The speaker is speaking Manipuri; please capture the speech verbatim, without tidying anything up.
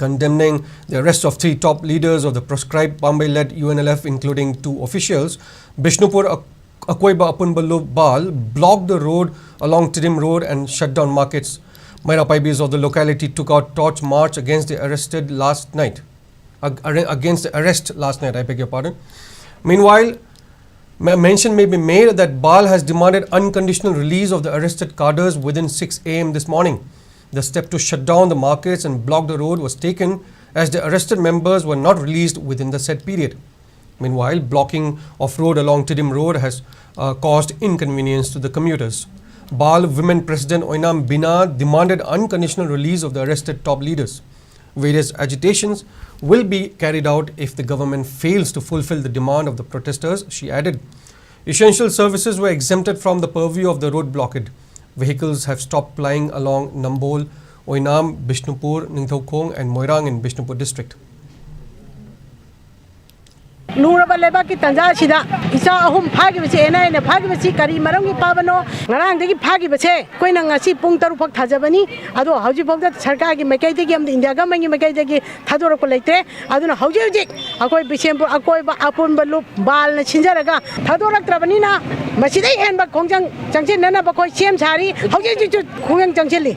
Condemning the arrest of three top leaders of the proscribed Pambei-led U N L F, including two officials, Bishnupur Ak-, Akoiba Apunba Lup Bal blocked the road along Tidim Road and shut down markets. Maira Paibis of the locality took out torch march against the arrested last night. Ag-, arre-, against the arrest last night, I beg your pardon. Meanwhile, m-, mention may be made that Bal has demanded unconditional release of the arrested cadres within six a m this morning. The step to shut down the markets and block the road was taken as the arrested members were not released within the said period. Meanwhile, blocking of road along Tidim Road has, uh, caused inconvenience to the commuters. Bal Women President Oinam Bina demanded unconditional release of the arrested top leaders. Various agitations will be carried out if the government fails to fulfill the demand of the protesters, she added. Essential services were exempted from the purview of the road blockade. Vehicles have stopped plying along Nambol, Oinam, Bishnupur, Ningthoukhong, and Moirang in Bishnupur district. ꯂꯨꯔꯕ ꯂꯩꯕꯥꯛꯀꯤ ꯇꯥꯟꯖꯥ ꯑꯁꯤꯗ ꯏꯆꯥ ꯑꯍꯨꯝ ꯐꯥꯈꯤꯕꯁꯤ, ꯑꯦꯟ ꯑꯥꯏ ꯑꯦꯅ ꯐꯥꯈꯤꯕꯁꯤ ꯀꯔꯤ ꯃꯔꯝꯒꯤ ꯐꯥꯕꯅꯣ? ꯉꯔꯥꯡꯗꯒꯤ ꯐꯥꯈꯤꯕꯁꯦ ꯑꯩꯈꯣꯏꯅ ꯉꯁꯤ ꯄꯨꯡ ꯇꯔꯨꯛ ꯐꯥꯎ ꯊꯥꯖꯕꯅꯤ꯫ ꯑꯗꯣ ꯍꯧꯖꯤꯛ ꯐꯥꯎꯗ ꯁꯔꯀꯥꯔꯒꯤ ꯃꯥꯏꯀꯩꯗꯒꯤ ꯑꯃꯗꯤ ꯏꯟꯗꯤꯌꯥ ꯒꯃꯦꯟꯒꯤ ꯃꯥꯏꯀꯩꯗꯒꯤ ꯊꯥꯗꯣꯔꯛꯄ ꯂꯩꯇ꯭ꯔꯦ꯫ ꯑꯗꯨꯅ ꯍꯧꯖꯤꯛ ꯍꯧꯖꯤꯛ ꯑꯩꯈꯣꯏ ꯕꯤꯁꯦꯝꯄꯨꯔ ꯑꯀꯣꯏꯕ ꯑꯄꯨꯟꯕ ꯂꯨꯞ ꯕꯥꯜꯅ ꯁꯤꯟꯖꯔꯒ ꯊꯥꯗꯣꯔꯛꯇ꯭ꯔꯕꯅꯤꯅ ꯃꯁꯤꯗꯩ ꯍꯦꯟꯕ ꯈꯣꯡꯖꯪ ꯆꯪꯁꯤꯟꯅꯅꯕ ꯑꯩꯈꯣꯏ ꯁꯦꯝ ꯁꯥꯔꯤ꯫ ꯍꯧꯖꯤꯛ ꯍꯧꯖꯤꯛꯁꯨ ꯈꯣꯡꯖꯪ ꯆꯪꯁꯤꯜꯂꯤ꯫